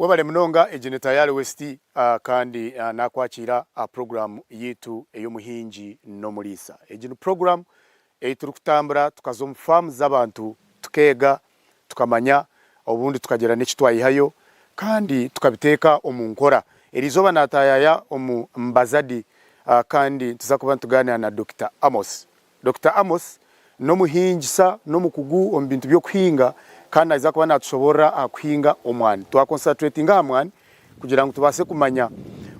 Webale munonga egi ni Tayari West kandi nakwakiira aha puroguramu yaitu ey'omuhingi n'omuriisa. Egi ni puroguramu ei turikutambura tukaza omu faamu z'abantu tukeega, tukamanya obundi tukagira n'eki twayihayo kandi tukabiteeka omu nkora. Eriizooba naataayaaya omu Mbazadi kandi nituza kuba nitugaaniira na Dokita Amos. Dokita Amos n'omuhingisa n'omukugu omu bintu by'okuhinga kandi naija kuba naatushoboorora aha kuhinga omwani. Twakonsateretinga aha mwani kugira ngu tubaase kumanya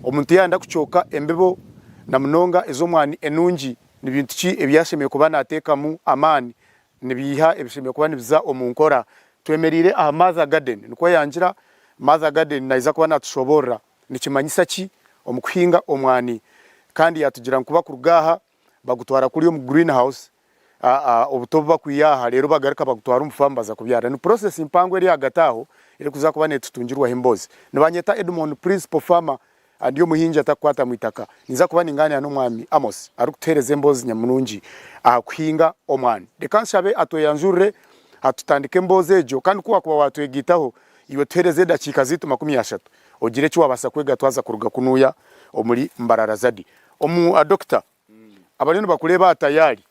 omuntu yaayenda kucooka embibo na munonga ez'omwani enungi ni bintu ki ebi ashemereire kuba naateekamu amaani, nibiiha ebishemereire kuba nibiza omu nkora. Twemereire aha Mother Garden nikwo yangira, Mother Garden naija kuba naatushoboorora nikimanyisa ki omu kuhinga omwani kandi yaatugira ngu kuba kuruga aha bagutwara kuriya omu green house obuto obu bakwiha aha reero bagaruka bagutwara omu faamu baza kubyara. Ni process mpango eri ahagati aho erikuza kuba netutungirwaho emboozi. Nibanyeta Edmond Principal Farmer ndi omuhingi atakukwata mwitaka. Ninza kuba ningaanira n'omwami Amos arikutuheereza emboozi nyamurungi aha kuhinga omwani. Reka nshabe atweyanjurire atutandike emboozi egyo kandi ku wakuba watwegaitaho iwe tuheereze edakiika zaitu 30 ogire eki wabaasa kwega twaza kuruga kunuuya omuri Mbarara Zadi. Omu Dokita abariyo nibakureeba aha tayari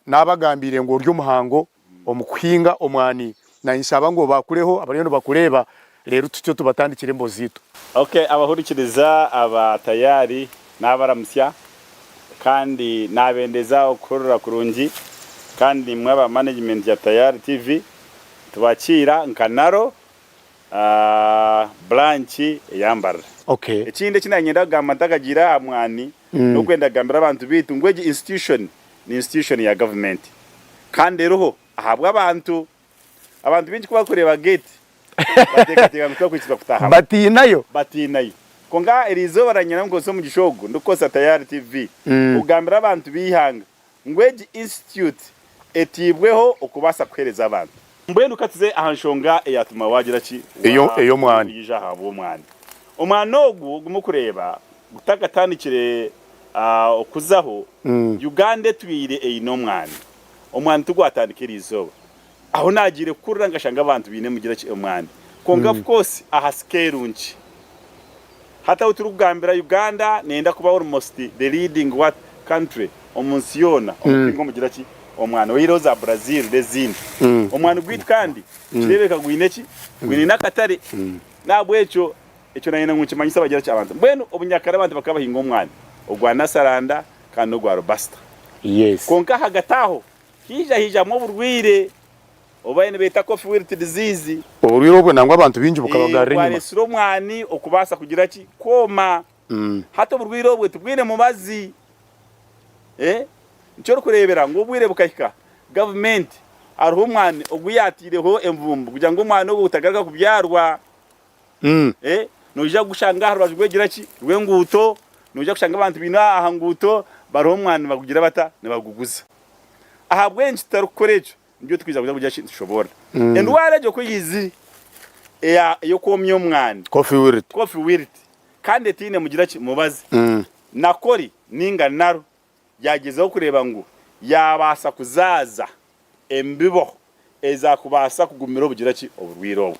nabagambiire ngu ori omuhango omu kuhinga omwani nanye nshaba ngu obakureho abariyo nibakureeba reero tutyo tubatandikire emboozi zaitu. Ok abahurikiriza aba tayari nabaramutsya kandi nabendeza okuhurira kurungi kandi nimwe aba management ya Tayari TV tubakiira nka Naro Branch eya Mbarara. Okay. Ekindi eki nanyenda kugamba ntakagiire aha mwani n'okwenda kugambira abantu baitu ngu egi institution ni institution ya government kandi eriho ahabw'abantu. Abantu baingi ku barikureeba gate bateekateeka ngu tibarikwikiriza kutaahamu. Batiinayo. Batiinayo. Kwonka eriizooba nanyenda ngu nkozese omugisha ogu ndikukozesa Tayari TV kugambira abantu b'eihanga ngu egi institute etaibweho okubaasa kuheereza abantu. Mbwenu ka tuze aha nshonga eyaatuma waagira ki? Ey'omwani. Waija ahabw'omwani. Omwani ogu ogu murikureeba gutakatandikire okuzaho, Uganda etwire eine omwani. Omwani tigwatandika eriizooba. Ahu naagiire kukurira nkashanga abantu baine mugira ki? Omwani. Kwonka of course aha scale nkye. Hati ahu turikugambira Uganda neyenda kuba almost the leading what country omu nsi yoona omu kuhinga omugira ki omwani oyihireho za Brazil n'ezindi. Omwani gwaitu kandi nikireebeka gwine ki gwine n'akatare. N'ahabw'ekyo ekyo nayenda ngu nkimanyise abagira ki abantu. Mbwenu obunyakare abantu bakaba bahinga omwani ogwa Nasaranda kandi n'ogwa Robusta. Yes. Kwonka ahagati aho haija haijamu oburwaire Obu nibeeta coffee wilt disease. Oburwaire obwo nangwa abantu baingi bukabagarura enyima. Bwareetsire omwani okubaasa kugira ki? Kwoma. Hati oburwaire obwo tibwine mubazi. Nikyo orikureebera ngu obwire bukahika gavumenti hariho omwani ogu yaataireho envumbo kugira ngu omwani ogwo gutagaruka kubyarwa. Noija kugushanga aha rubaju rw'egira ki? Rw'enguuto. Noija kushanga abantu baine aha nguuto bariho omwani nibagugira bata? Nibaguguza. Ahabw'enki tutarikukora ekyo? Nibyo tukwija kuza kugira ki? Nitushoboorora. Endwara egyo ku yaizire eya ey'okwomya omwani, Coffee wilt. coffee wilt, kandi etaine mugira ki? Mubazi. Nakori ninga Naro yaagyezaho kureeba ngu yaabaasa kuzaaza embibo ezaakubaasa kugumira obugira ki? Oburwaire obwo.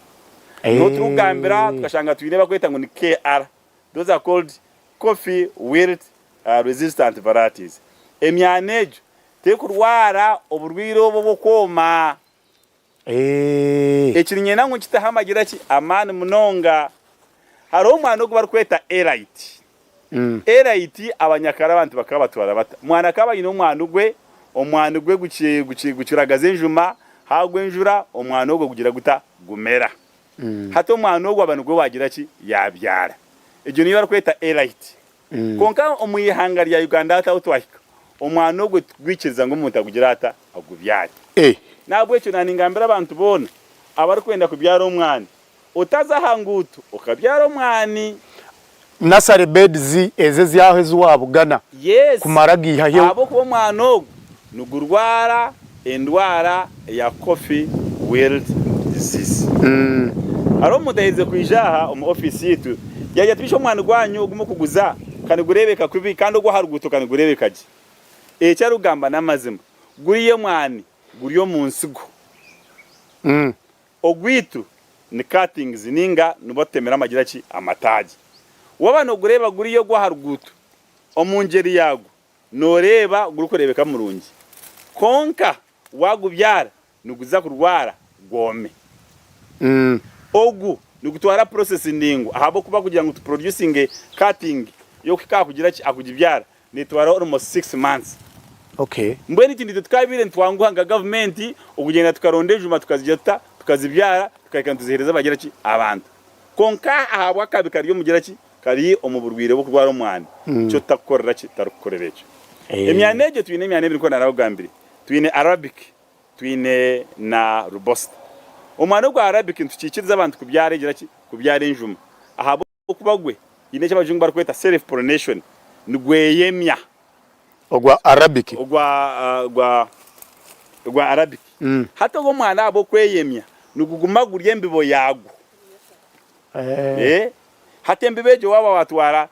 Niho turikugambira tukashanga twine ebi barikweta ngu ni KR, those are called coffee wilt resistant varieties. Emyani egyo Terikurwara oburwaire obu obw'okwoma. Eki niinyenda ngu nkiteho amagira ki? Amaani munonga. Hariho omwana ogu barikweta Elite. Elite abanyakare abantu bakaba batwara bata? Omwana akaba aine omwani gwe, omwani gwe gukiragaza enjuma, haagwa enjura omwani ogwo gugira guta? Gumera. Hati omwani ogwo aba nigwo waagira ki? Yaabyara. Egyo niyo barikweta Elite. Kwonka omu ihanga rya Uganda hati ahu twahika, omwana ogwo tikugwikiriza ngu omuntu agugire ata agubyare. N'ahabw'ekyo naaningambira abantu boona abarikwenda kubyara omwana, otaza aha nguuto okabyara omwani. Nursery beds ezo ezyaho ezi wabugana Yes, kumara gaihayo. ahabw'okuba omwana ogwo nigurwara endwara eya coffee wilt disease. Hariho omuntu aherize kwija aha omu ofiisi yaitu yaagira ati, Beitu omwani gwanyu ogu murikuguza ka nigureebeka kubi kandi ogw'aha ruguuto ka nigureebeka gye. Eki arikugamba n'amazima. Guriya omwani guri omu nsigo. Ogwaitu Ni cuttings ninga nibatemera amagira ki amataagi. Waaba nogureeba guriya ogw'aha ruguuto omu ngyeri yaagwo nooreeba gurikureebeka murungi kwonka waagubyara niguza kurwara gwome. Ogu nigutwara process ndaingwa ahabw'okuba kugira ngu tu producinge cutting y'okuhika aha kugira ki aha kugibyara netwara almost 6 months. Okay. Mbwenu itwe nitwe tukabaire nitwanguha nka gavumenti okugyenda tukaronda enjuma tukazigira tuta tukazibyara tukahika nituzihereza abagira ki abantu. Kwonka ahabw'akabi kari omu gira ki kari omu burwaire bw'okurwara omwani nikyo tutakukorera ki tutarikukorera ekyo. Emyani egyo twine emyani ebiri nk'oku naaragambire twine Arabic Twine na Robusta. Omwani ogwa Arabic nitukiikiriza abantu kubyara egira ki? Kubyara enjuma. Ahabw'okuba gwe haine eki abajungu barikweta self pollination, nigweyemya. Ogwa Arabic? Ogwa ogwa ogwa Arabic. Hati ogwo omwani ahabw'okweyemya niguguma guri embibo yaagwo. Hati embibo egyo waaba waatwara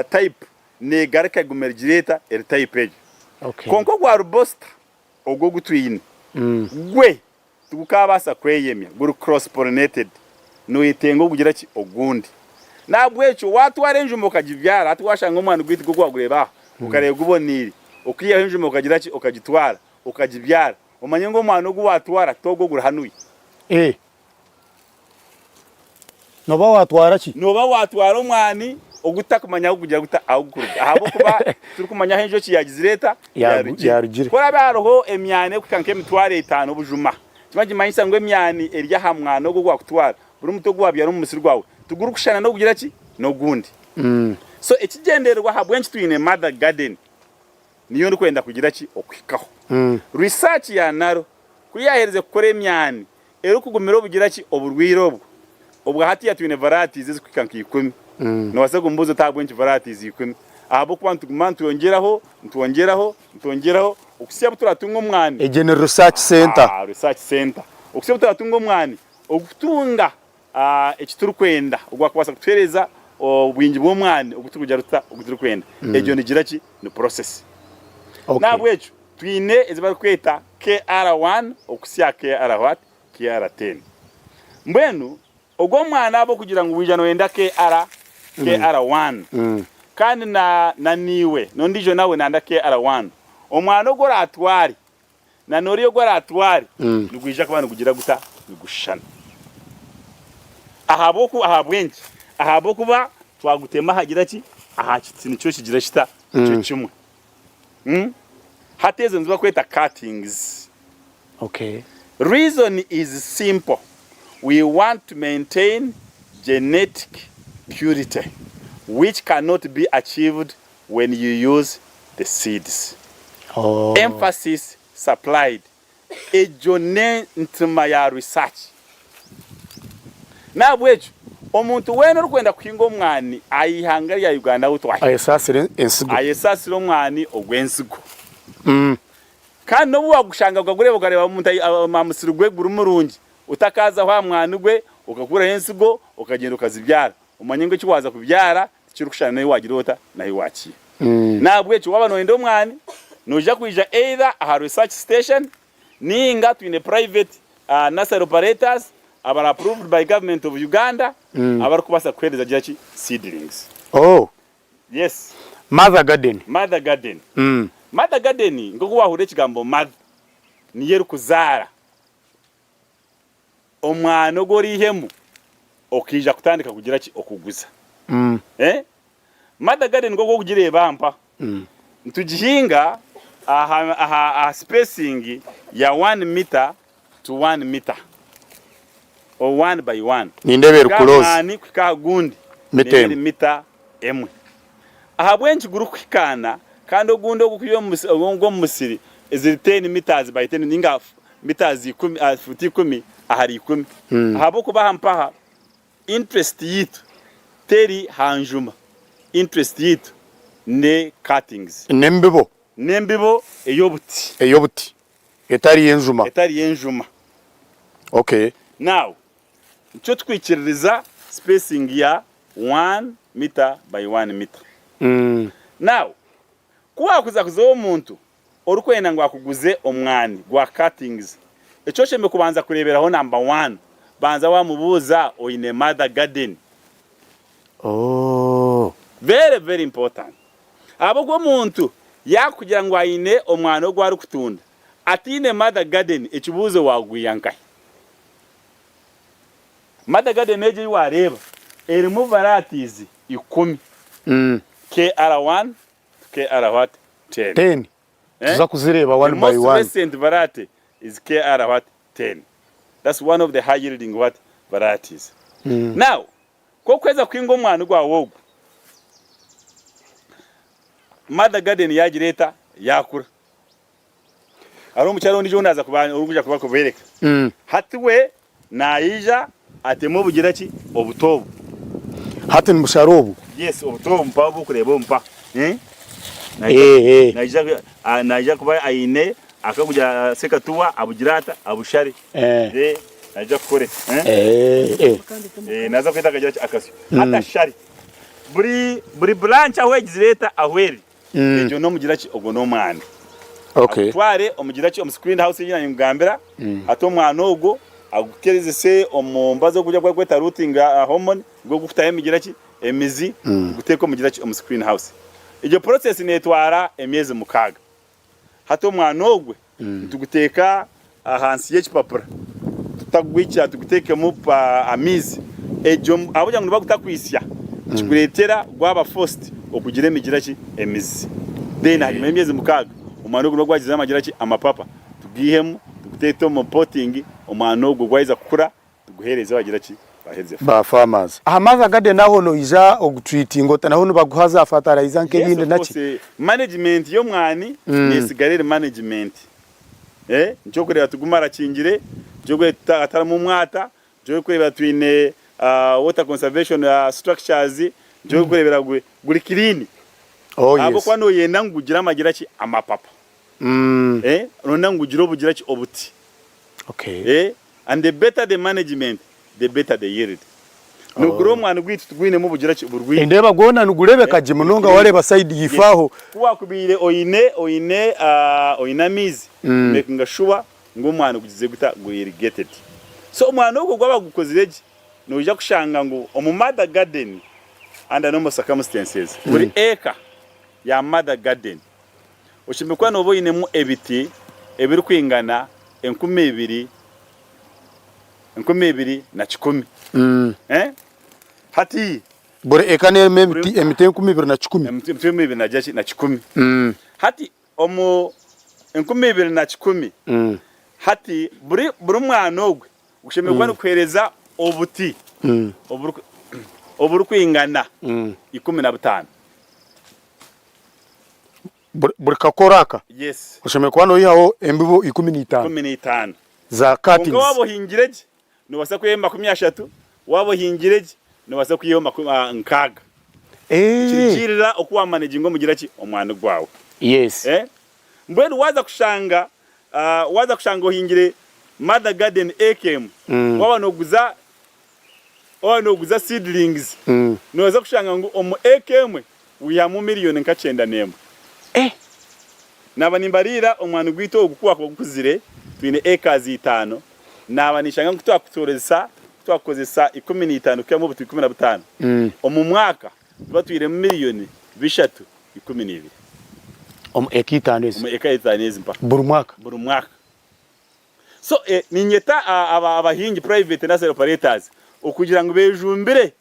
type Negaruka eguma erigira eta eri type egyo. Okay. Kwonka ogwa robusta ogwo ogu twine gwe tigukabaasa kweyemya guri cross pollinated noyetenga ogugira ki ogundi. Nahabwekyo watwara enjuma okagibyara hati washanga omwani gwaitu gwo gwagureeba aha okareeba guboneire okaihaho enjuma okagira ki okagitwara okagibyara omanye ngu omwani ogu watwara togwo oguri hanuya. Eh. Nooba waatwara ki? Nooba waatwara omwani ogu tutakumanya ahu gugira guta ahu gukuruga ahabw'okuba titurikumanya ahu enjoki yaagizire eta Yaarugire. yaarugire. Ku haraabe hariho emyani erikuhika nk'emitwaro etaano obujuma, nikiba nikimanyisa ngu emyani eri aha mwani ogwo ogu waakutwara, buri muti ogu waabyara omu musiri gwawe tigurikushushana n'ogugira ki? N'ogundi. So ekigyendererwa ahabw'enki twine mother garden niyo ndikwenda kugira ki? Okuhikaho. Research ya NARO ku yaaherize kukora emyani erikugumira obugira ki oburwaire obwo. Obwa hatiya twine varieties ezikuhika nka ikumi. Nobaasa kumbuuza oti ahabw'enki varieties ikumi? Ahabw'okuba nituguma nitwongyeraho, nitwongyeraho, nitwongyeraho okuhitsya obu turatunga omwani. Egyo ni research center. Aa research center. Okuhitsya obu turatunga omwani ogukutunga eki turikwenda, ogwakubaasa kutuheereza obwingi bw'omwani ogu turikugira tuta ogu turikwenda. Egyo nigira ki? Ni process. Okay. N'ahabw'ekyo Twine ezi barikweta KR one okuhitsya aha KR what? KR ten. Mbwenu ogwo omwana ahabw'okugira ngu waija nooyenda KR, KR one kandi na na naiwe n'ondiijo nawe nayenda KR one, omwana ogu oraatware na n'oriya ogu araatware nigwija kuba nigugira guta? Nigushushana. Ahabw'oku ahabw'enki? Ahabw'okuba twagutema aha gira ki? Aha kiti nikyo kigira kita? Nikyo kimwe. Hati ezo nizo barikweta cuttings. Okay. Reason is simple, we want to maintain genetic purity which cannot be achieved when you use the seeds. Oh. Emphasis supplied. Egyo n'entima ya research. N'ahabw'ekyo omuntu weena orikwenda kuhinga omwani aha ihanga rya Uganda ahu twahika, Ayesaasire ensigo. ayesaasire omwani ogw'ensigo. Kandi n'obu waagushanga okagureeba okareeba omuntu aha musiri gwe guri murungi, otakaazaho aha mwani gwe okakuuraho ensigo okagyenda okazibyara, omanye ngu eki waaza kubyara tikirikushushana n'ahu waagira ota n'ahu waakiiha. N'ahabw'ekyo waaba nooyenda omwani, noija kwija either aha research station nainga twine private nursery operators abari approved by government of Uganda abarikubaasa kukuheereza gira ki seedlings. Oh! Yes. Mother garden. Mother garden. Mother garden nk'oku waahurira ekigambo mother niyo erikuzaara. Omwana ogu oriihemu okaija kutandika kugira ki? Okuguza. Eh? Mother garden nk'oku orikugireeba mpa, nitugihinga aha, aha, aha spacing ya one meter to one meter or one by one. Nindeeba eri Kuhika aha close. mwani kuhika aha gundi Mita neeba eri emwe. mita emwe. Ahabw'enki gurikuhikaana kandi ogundi ogukwiha omu musi, ogw'omu musiri eziri ten meters by ten ninga mitazi ikumi, fuuti ikumi ahari ikumi. Ahabw'okuba aha mpaha interest yaitu teri ha njuma, interest yaitu ne cuttings. N'embibo. N'embibo ey'obuti. Ey'obuti, etari y'enjuma. Etari y'enjuma. Okay. Now, nikyo tukwikiririza spacing ya one meter by one meter. Now, ku waakuza kuza ow'omuntu Orikwenda ngu akuguze omwani gwa cuttings, eki oshemereire kubanza kureeberaho namba wani, Banza wamubuuza oine mother garden. Ooh. Very very important. Ahabw'okuba omuntu yakugira ngu aine omwana ogu arikutunda ataine mother garden ekibuuzo wagwiha nkahi? Mother garden egyo ei wareeba erimu varieties ikumi. KR one to KR what? Ten. Ten. Eh? Tuza kuzireeba The one by most one. recent variety is KR what? 10. That's one of the high yielding what? Varieties. Now, ku okweza kuhinga omwani gwawe ogu, mother garden yagira eta? Yakura. Hariho omukyara ondiijo ou naaza kuba orikuja kuba kubeereka. Hati we naija ateme obugira ki? Obuto obu. Hati nibushara obu? Yes, obuto obu mpaho obu orikureeba obu mpaho. Eh? Naija, Eh, eh. naija, ah, naija kuba aine akakugira sekatuwa abugire ata? Abushare. Eh. Eh, naija kukore. Eh? Eh, eh. Eh, naza kweta akagira ki? Akasyo. Hati ashare. Buri buri branch ahu egizire eta ahu eri. Egyo n'omugira ki? Ogwo n'omwana. Okay. Agutware omugira ki? Omu screen house ei naanye nkugambira, ate omwana ogwo agukerezese omu mbazi ogu barikweta rooting hormone, nigwo ogurikutaho emigira ki? Emizi, guteeke omugira ki? Omu screen house. Egyo process neetwara emyezi mukaaga. Hati omwana ogwe nituguteeka ahansi y'ekipapura tutagwikira tuguteekemu amaizi. Egyo ahabw'okugira ngu nibagutakwitsya nikigureetera gwaba forced okugira emigira ki? Emizi. Then ahanyima y'emyezi mukaaga omwana ogwo nibwo gwagizire amagira ki? Amapapa. Tugiihemu tuguteete omu potting omwana ogwo gwaheza kukura Tuguhereze bagira ki? Bahereze Ba farmers. Aha mother garden aho noija ogu treatinga ota naho nibaguha za fertilizer Yes nk'ebindi of naki? course management y'omwani nesigara eri management eh nikyokureeba tugume arakingire, nikyokureeba hatarimu omwata, nikyokureeba twine water conservation structures, nikyokureebera guri clean Oh yes. ahabw'okuba noyenda ngu gugire amagira ki? Amapapa eh noyenda ngu gugire obugira ki? Obuti Okay. eh And the better the management, the better the yield. Nogura omwani gwaitu tigwinemu bugira ki burwire. Endeeba gwona nigureebeka gye munonga wareeba side yaife aho. Ku wakubaire oine oine oine amaizi, makinga sure ngu omwani gugize guta guri irrigated. So omwani ogwo gwaba gukozire gye, noija kushanga ngu omu mother garden under normal circumstances, buri acre ya mother garden Oshemereire kuba nooba oinemu ebiti ebirikwingana 2000, 2100. Hati. Buri eka n'erimu emiti emiti 2100. Emiti 2100. Hati omu 2100, hati buri buri mwana ogwe gushemereire kuba nigukuheereza obuti oburikwingana 15. Buri kakoro aka Yes. oshemereire kuba noihaho embibo 15 15. za Kwonka cuttings. waaba ohingire gye, noobaasa kwihayo 30, waaba ohingire gye, noobaasa kwihayo 60. Nikirugiirira oku waamanaginga omugira ki? Omwani gwawe. Yes. Eh? Mbwenu waaza kushanga, waaza kushanga ohingire mother garden acre emwe, waaba nooguza Waaba nooguza seedlings, nooza kushanga ngu omu eka emwe wihamu miriyoni nka 91. Naaba nimbariira omwani gwaitu ogu ku gwakuba gukuzire, twine acres itaano, naaba ninshanga ngu ku twakutooreza, ku twakukozesa 15 kwihamu obuti 15, omu mwaka tuba twihiremu miriyoni bishatu 12. Omu eka itaano ezi? Omu eka itaano ezi mpaho. Buri mwaka? Buri mwaka. So niinyeta abahingi, private nursery operators, okugira ngu bejumbire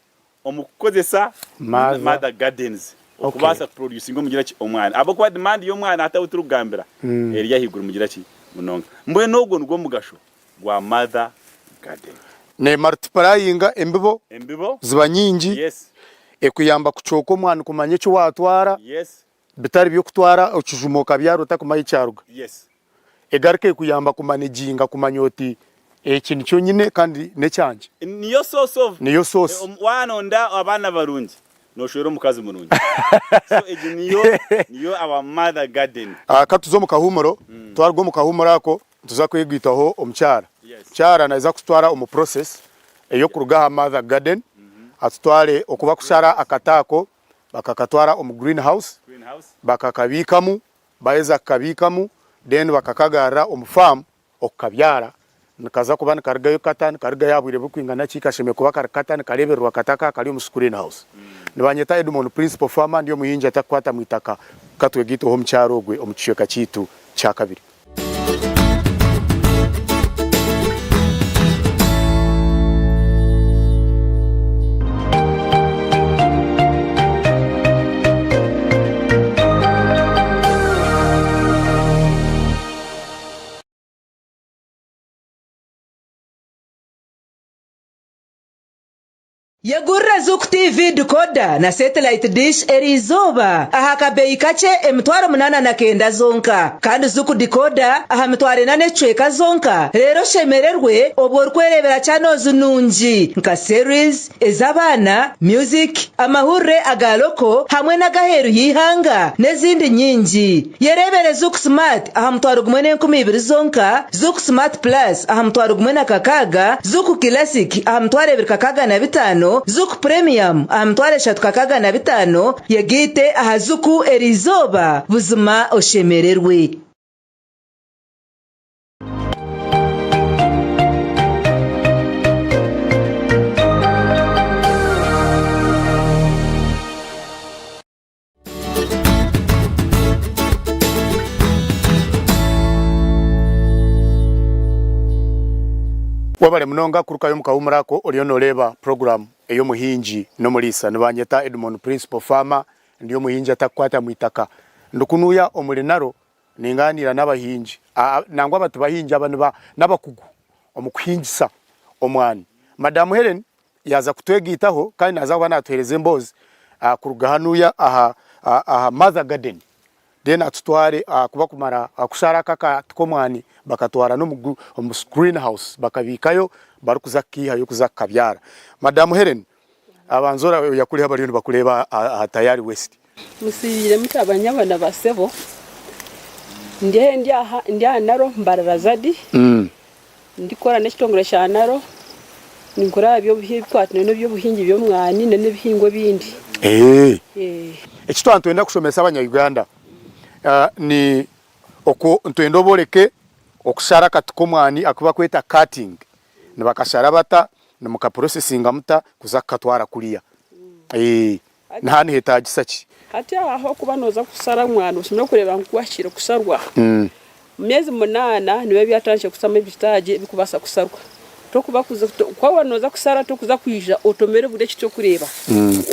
omu kukozesa mother gardens okubaasa kuproducinga omugira ki omwani ahabw'okuba demand y'omwani hati ahu turikugambira eri ahaiguru mugira ki munonga. Mbwenu ogwo nigwo mugasho gwa mother garden. Ne multiplyinga embibo Embibo ziba nyingi Yes. ekuyamba kucooka omwani kumanya eki watwara Yes. bitari by'okutwara ekijuma okabyara otakumanya ahi kyaruga. Yes. Egaruka ekuyamba kumaneginga kumanya oti eki nikyo nyine kandi n'ekyangye. Niyo source of Niyo source. Waronda abaana barungi noshwera omukazi murungi so egi niyo niyo our mother garden. Ka tuze omu kahuumuro, twaruga omu kahuumuro ako nituza kwegwitaho omukyara. Yes. Omukyara naija kututwara omu process ey'okuruga aha mother garden atutware oku bakushara akati ako bakakatwara omu green house Green house. bakakabiikamu Baheza kukabiikamu then bakakagarra omu farm okukabyara. Nikaza kuba nikarugayo kata, nikarugayo aha bwire burikwingana ki, kashemereire kuba kari kata, nikareebererwa kata aka kari omu screen house. Nibanyeta Edmond Principal Farmer, ndi omuhingi atakukwata mu itaka, katwegaiteho omukyara ogwe omu kicweka kyaitu kyakabiri. Yegurira Zuku TV decoder na satellite dish eriizooba aha kabeeyi kakye 8,900 zonka. Kandi Zuku decoder aha mitwaro ena n'ekicweka zonka reero oshemererwe obwo orikwereebera channels nungi nka series, ez'abaana, music, amahurire aga local hamwe n'ag'aheeru y'eihanga n'ezindi nyingi. Yereebere Zuku Smart aha mutwaro gumwe n'enkumi ibiri zonka, Zuku Smart Plus aha mutwaro gumwe na kakaaga, Zuku Classic aha mitwaro ebiri kakaaga na bitaano, Zuku Premium aha mitwaro eshatu kakaaga na bitaano, yegaite aha Zuku eriizooba buzima oshemererwe. Webale munonga kurukayo omu kahumuro ako oriyo noreeba puroguramu ey'omuhingi n'omuriisa. Nibanyeta Edmond Principal Farmer, ndi omuhingi atakukwata mwitaka. Ndi kunuuya omuri Naro Ningaaniira n'abahingi, nangwa aba tibahingi aba n'abakugu omu kuhingisa omwani. Madamu Hellen yaaza kutwegaitaho kandi naaza kuba naatuheereza emboozi kuruga hanuya aha aha Mother Garden then atutware ahakuba kumara kushara aka akati k'omwani bakatwara n'omu green house bakabiikayo barikuza kukaihayo kuza kukabyara. Madamu Hellen abanza oyakuriho abariyo nibakureeba aha Tayari West. Musiibire muta banyabo na basebo? Ndi ndi aha ndi aha Naro Mbarara Zadi, ndikukora n'ekitongore kya Naro, ninkora aha by'ebikwatiraine n'eby'obuhingi by'omwani n'ebihingwa ebindi. Eki twaba nitwenda kushomesa abanya Uganda ni oku nitwenda oboreke okushara akati k'omwani aku barikweta cutting, nibakashara bata, nimukapurosesinga muta kuza kukatwara kuriya. Niha nihetagisa ki? Hati aho okuba noza kusara omwana oshemereire kureeba ngu gwahikire kusarwa. Omu myezi munaana nibiba byatandikire kusamu ebitaagi ebirikubaasa kusarwa. Tokuba kuza waaba noza kusara tokuza kwija otomere buri ekiti orikureeba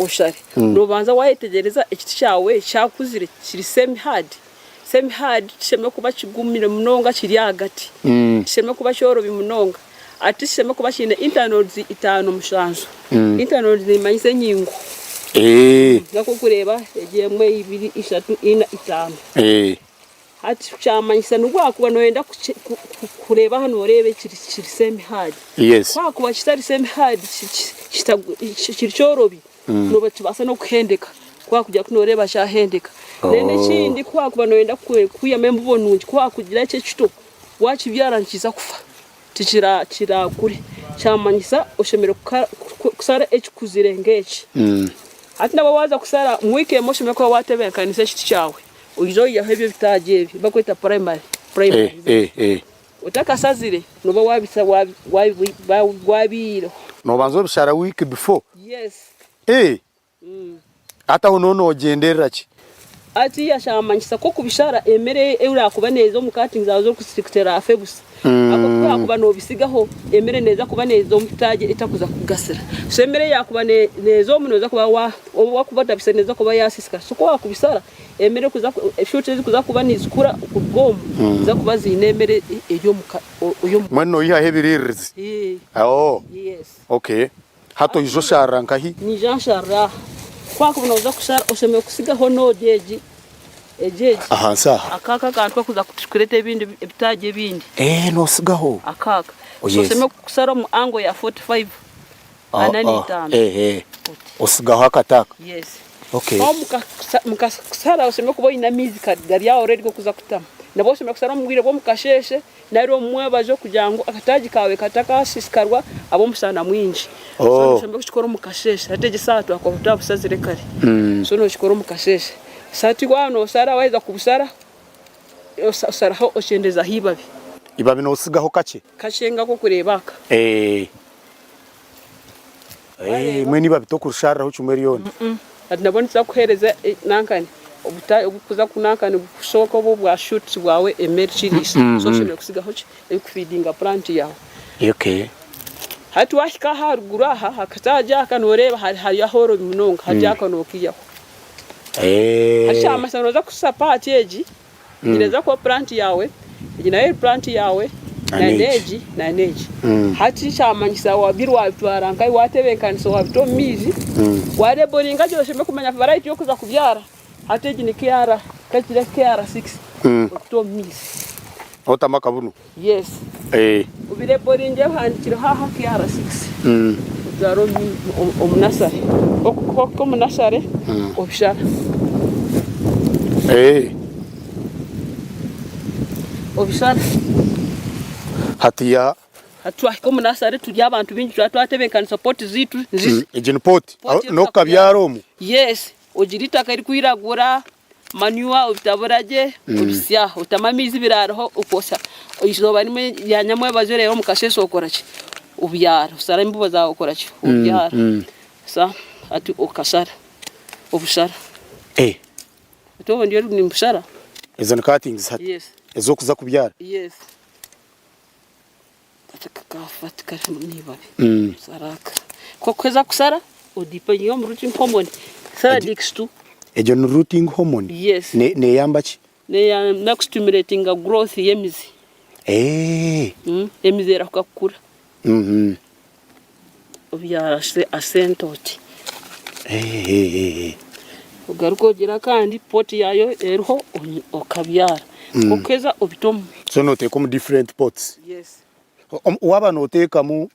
oshare. Nobanza wayetegyereza ekiti kyawe kyakuzire kiri semi hard. Semi hard kishemereire kuba kigumire munonga kiri ahagati. Kishemereire kuba kyorobi munonga. Ati kishemereire kuba kiine internodes itaano mushanju. Internodes nimanyisa enyingo. Nk'oku orikureeba egi emwe, ibiri, ishatu, ina, itaano. Hati kyamanyisa n'obu wakuba noyenda kureeba aha noreeba kiri semi hard. Ku hakuba kitari semi hard kiri kyorobi, nooba nikibaasa n'okuhendeka. Ku wakugira ku noreeba kyahendeka. Then ekindi ku wakuba noyenda kwihamu embibo nungi, ku wakugira eki ekito, Wakibyara nikiza kufa tikirakure kyamanyisa oshemereire kusara ekikuzire nk'eki. Hati nabwo waza kusara omu wiiki emwe oshemereire kuba watebekanisa ekiti kyawe oije oiheho ebyo ebitaagi ebi barikweta primary otakasazire noba wabiihireho. Nobanza obishara wiiki before? Yes. Hati aho noho nogyenderera ki? Hati yashamanyisa ku okubishara emere ei orakuba neeza omu cuttings zawe ez'okusiika teraafe busa. Ahabw'okuba ku orakuba nobisigaho emere neeza kuba neeza omu bitaagi etakuza kukugasira. So emere yaakuba neeza omu noza kuba wa obu wakuba otabisire neeza kuba yasiisikara. So ku wakubisara emere ekuza shoots ezikuza kuba nizikura kuruga omu niziza kuba ziine emere eri omu ka eri omu. Mbwenu noihaho ebiriiririzi? Oo. Yes. Okay. Hati oija osharira nkahi? Nyija nsharira aha. Ku wakuba nooza kushara oshemereire kutsigaho noodi egi, egi egi. Ahansi aha? Aka aka akantu kakuza kureeta ebindi ebitaagi ebindi. Eeh nootsigaho? Aka aka. So oshemereire kusara omu angle ya 45, ana n'eitaano. Eeh, otsigaho akati aka? Yes. Okay. Aho mukakusara oshemereire kuba oine amaizi gari aho already g'okuza kutamu. Nabwo oshemereire kusara omu bwire bw'omu kasheeshe. Nari omu mwebazyo kugira ngu akataagi kaawe katakasisikarwa ahabw'omushana mwingi. So noshemererwa kukikora omu kasheeshe. Hati egi esaaha twakuba twabusazire kare. So nokikora omu kasheeshe. So hati waaba nosara waheza kubusara, osaraho okyendezaho eibabi. Eibabi notsigaho kakye. Kakye nk'akokureeba aka. Eeh. Eeh mbwenu eibabi tokurishariraho kimwe ryona. Hati nabwo nituza kukuheereza nankani obuta obukuza nankani kushoka obu obwa shoots bwawe emere kiriisa. So oshemereire kutsigaho ki? Ebikufeedinga plant yaawe. Okay. Hati wahika aha aharuguru aha aha kataagi aka noreeba hariyo ahoorobi munonga hati aka nokiihaho. Hati kyamanyisa noza kusa part egi, egi neeza kuba plant yaawe, egi nayo eri plant yaawe, na n'egi na n'egi. Hati kyamanyisa biri wabitwara nkahi watebenkanisa wabita omu maizi, wareboringa gye oshemereire kumanya variety y'okuza kubyara. Hati egi ni KR, kakire KR6 okita omu maizi. Otamu akabunu? Yes. Obireeboringye ohandikireho aha KR6 otware omu nasare. Okuhika omu nasare obishara. Obishara. Hatiya. Hati twahika omu nasare turi abantu baingi twaba twatebeekanisa pooti zaitu. Egi ni pooti? N'okukabyara omu? Yes. Ogire eitaka ririkwiragura. Manure obitabura gye obisya otamu amaizi biraareho okwotsya eizooba rimwe rya nyamwebazyo reero omu kasheeshe okora ki obyara oshara embibo zaawe okora ki obyara sa hati okashara obushara hati obu ndiyo nimbushara. Ezo ni cuttings hati Yes. ez'okuza kubyara? Yes. Hati kakaafa tikarimu neibabi sara aka. Ku orikuheza kushara odipinge omu rooting hormone sara dix tu. Egyo ni rooting hormone? Yes. Neyamba ki? Neyamba kustimulatinga growth y'emizi. Emizi erahuka kukura. Obyara asente oti. Ogaruke ogire akandi pot yaayo eriho okabyara. Ku orikuheza obite omu. So noteeka omu different pots? Yes. Waaba noteekamu,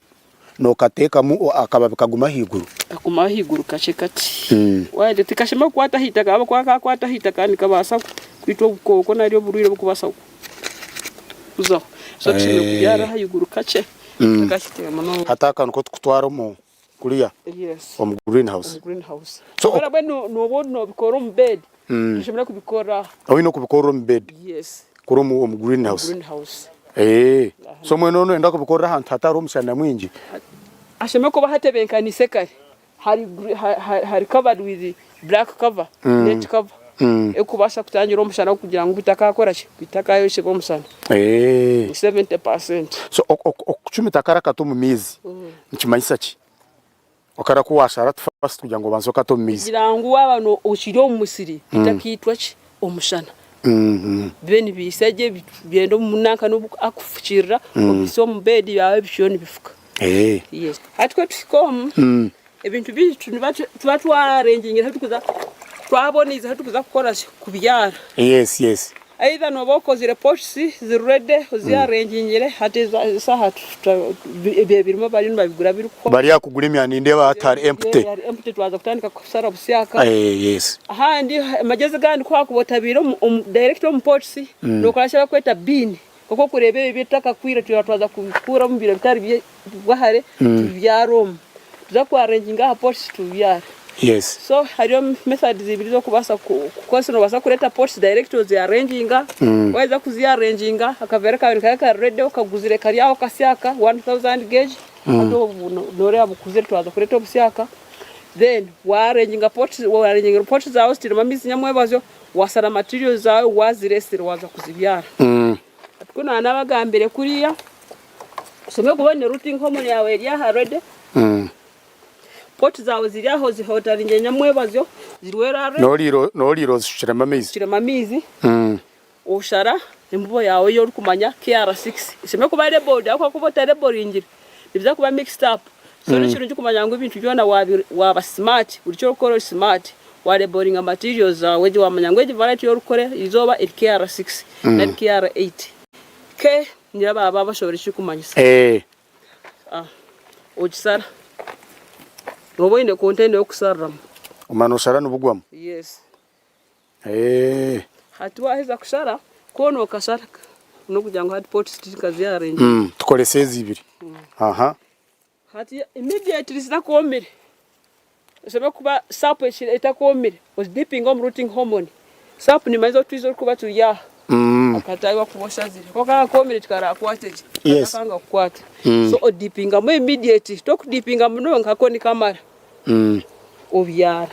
nokateekamu akababi kaguma ahaiguru? Kaguma ahaiguru kakye kati. Wagira tikashemereire kukwata aha itaka ahabw'okuba kakwata aha itaka nikabaasa kwitwa obukooko nari oburwaire oburikubaasa kuzaho. So tushemereire kubyara ahaiguru kakye. Tikakitire munonga. Hati aka niko tukutwara omu kuriya Yes. omu green house. Omu green house. So Kubera mbwenu nooba noobikora omu bed, toshemereire kubikora aha. Oine okubikorera omu bed Yes. kuri omu green house. Green house. Eeh. So mbwenu noyenda kubikorera ahantu hatariho omushana mwingi. Hashemereire kuba hatebenkaniise kare. Hari hari covered with black cover, net cover erikubaasa kutangira omushana kugira ngu bitakakora ki, bitakayokyebwa omushana. Eeh. 70%. So okucumita kari akati omu maizi nikimanyisa ki? Okara ku washara ati first kugira ngu obanze okate omu maizi. Kugira ngu waaba okiri omu musiri bitakaitwa ki, omushana. Bibe nibiitsya gye byenda omunanka nobu akufukirira obise omu bed byawe bikiriyo nibifuka. Yes. Hati ku tuhika omu ebintu byaitu niba tuba twarengingire ahu turikuza twaboneize ahu turikuza kukora ki kubyara. Yes, yes. Either nooba okozire pots ziri ready oziarengingire hati esaaha ebyo ebirimo bariyo nibabigura birikuhwa. Bari aha kugura emyanya nindeeba hati hari empty. Hari empty twaza kutandika kushara busyaka. Yes. Ahandi amagyezi agandi ku wakuba otabiire omu direct omu pots nokora eki barikweta bin. Nk'oku orikureeba ebi ebitakakwire twaba twaza kubikuura omu biro bitari bwahare tubibyare omu. Tuza ku arranginga aha pots tubibyare. Yes. So hariyo methods ibiri ez'okubaasa kukozesa. Noobaasa kureeta pots direct ozi arranginga, waaheza kuzi arranginga akaveera kaawe nikaba kari ready okaguzire kari aho kasyaka 1000 gauge hati obu nooreeba bukuzire twaza kureeta obusyaka then wa arranginga pots, wa arranginga pots zaawe ozitairemu amaizi nyamwebazyo. Washara materials zaawe waziresire waza kuzibyara. Hati ku nanabagambire kuriya oshemereire kuba oine rooting hormone yaawe eri aha ready, pot zaawe ziri aho ozihotaringire nyamwebazyo ziri well arranged. Noriira ozishukiremu amaizi. Oshukiremu amaizi, oshara embibo yaawe ei orikumanya KR6 eshemereire kuba labelled ahabw'okuba ku orikuba otalaberingire nibiza kuba mixed up. So nikirungi kumanya ngu ebintu byona waaba smart, buri ki orikukora ori smart. Wa labelinga materials zaawe gye wamanya ngu egi variety ei orikukora eizooba eri KR6 nari KR8. K niyo baaba bashoboire ekikumanyisa. Ogisara. Nooba oine container y'okushariramu. Omara noshara nibugwamu? Yes. Hati waheza kushara, koona okashara n'okugira ngu hati pots tinkaziarranginga. Tukorese ezi ibiri. Hati immediately zitakoomire, oshemereire kuba sap etakoomire ozidipinge omu rooting hormone. Sap nimanya ezi otwizi orikuba turi aha. Akataagi wakuba oshazire. Kwonka kaaba koomire tikarakwate gye. Yes. Kakanga kukwata. So odipingamu immediately. Tokudipinga munonga ko nikamara. Obyara.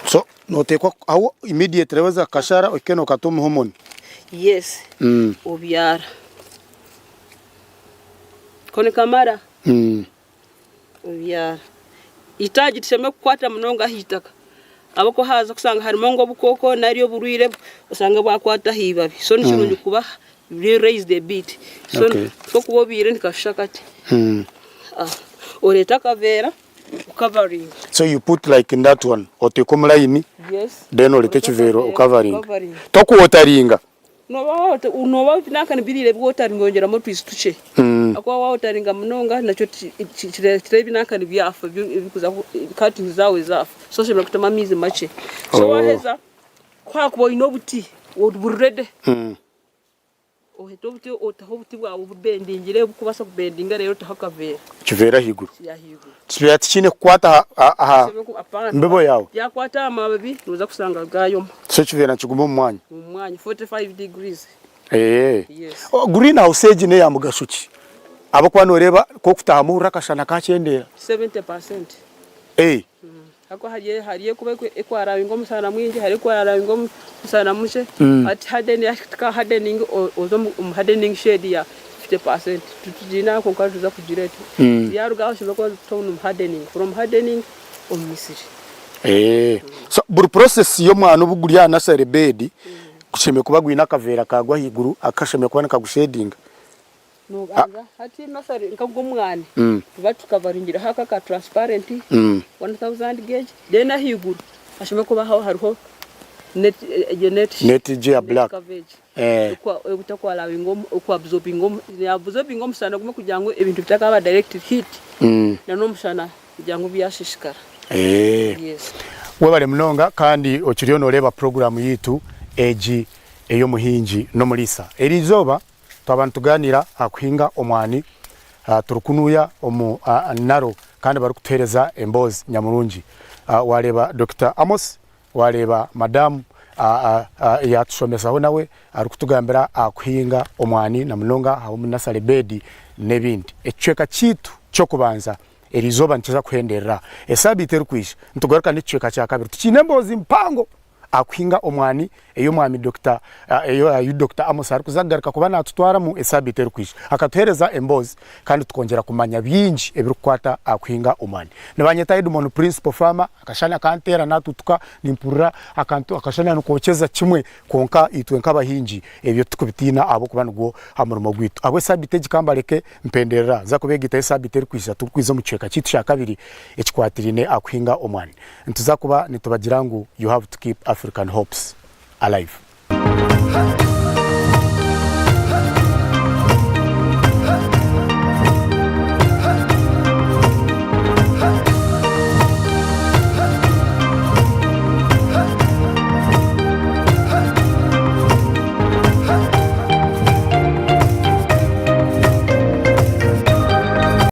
So noteekwa aho immediately waheza kukashara ohike nokata omu hormone. Yes. Obyara. Ko nikamara. Obyara. Eitaagi tishemereire kukwata munonga aha itaka ahabw'okuba haaza kushanga harimu nk'obukooko nari oburwaire oshange bwakwata aha ibabi. So ni kirungi kuba riri raised a bit. So nk'okuba obyire nikashusha kati. Oreeta akaveera okavaringa. So you put like in that one, oteeka omu layini then oreeta ekiveera okavaringa. Tokuwotaringa? Nooba nooba nanka nibiriira ebi wotaringa oyongyeramu otwizi tukye. Ahakuba wawotaringa munonga nakyo kireeta ebi nanka nibyafa ebikuza cuttings zaawe zaafa. So oshemereire kutamu amaizi makye. So waheza ku wakuba oine obuti buri ready, ohete obuti oteho obuti bwawe obubendingire obukubaasa kubendinga reero oteho akaveera. Ekiveera ahaiguru. Ahaiguru. Ekiveera tikiine kukwata aha mbibo yaawe. Byakwata aha mababi noza kushanga gayoma. So ekiveera nikiguma omu mwanya? Omu mwanya 45 degrees. Eeh. Yes. Green house egi neya mugasho ki? Ahabw'okuba noreeba k'okutahamu ohurira akashana kakyendeera. 70%. Eeh. Ahabw'okuba hariyo hariyo ekuba ekwarabinga omushana mwingi hariyo ekwarabinga omushana mukye. Hati harden tika hardening oze omu hardening shade ya 50% titugiine aha kwonka nituza kugireeta. Yaruga aho oshemereire kuba orikuta omu hardening, from hardening omu misiri. Eeh. So buri process y'omwana obu guri aha nursery bed gushemereire kuba gwine akaveera kagwo ahaiguru akashemereire kuba nikagushedinga. Nobanza hati nursery nk'ogw'omwani tuba tukavaringireho aka aka transparent 1000 gauge then ahaiguru hashemereire kuba hariho net egyo net Net egyo eya black. coverage Oku absorbinga omushana gumwe kugira ngu ebintu bitakaba direct heat na n'omushana kugira ngu byashishikara. Yes. Webale munonga kandi okiriyo noreeba puroguramu yaitu egi ey'omuhingi n'omuriisa. Eriizooba twaba nitugaaniira aha kuhinga omwani turi kunuya omu Naro kandi barikutuheereza emboozi nyamurungi. Wareeba Dokita Amos Wareeba madamu yatushomesaho nawe arikutugambira aha kuhinga omwani na munonga aha omu nasale bedi n'ebindi. Ekicweka kyaitu ky'okubanza eriizooba nikiza kuhenderera aha. Esaabiiti erikwija nitugaruka n'ekicweka kya kabiri. Tukiine emboozi mpango aha kuhinga omwani ei omwami Dokita ei Dokita Amos arikuza kugaruka kuba natutwaramu esaabiiti erikwija. Akatuheereza emboozi kandi tukongyera kumanya bingi ebirikukwata aha kuhinga omwani. Nibanyeta Edmond Principal Farmer. Akashana kanteera natutuka nimpurira akantu akashana nikokyeza kimwe kwonka itwe nk'abahingi ebyo titukubitiina ahabw'okuba nigwo murimo gwaitu. Ahabw'esabiiti egi kambareke mpenderera nza kubegaitaho esabiiti erikwija turikwija omu kicweka kyaitu kya kabiri ekikwatiraine aha kuhinga omwani. Nituza kuba nitubagira ngu you have to keep African hopes alive.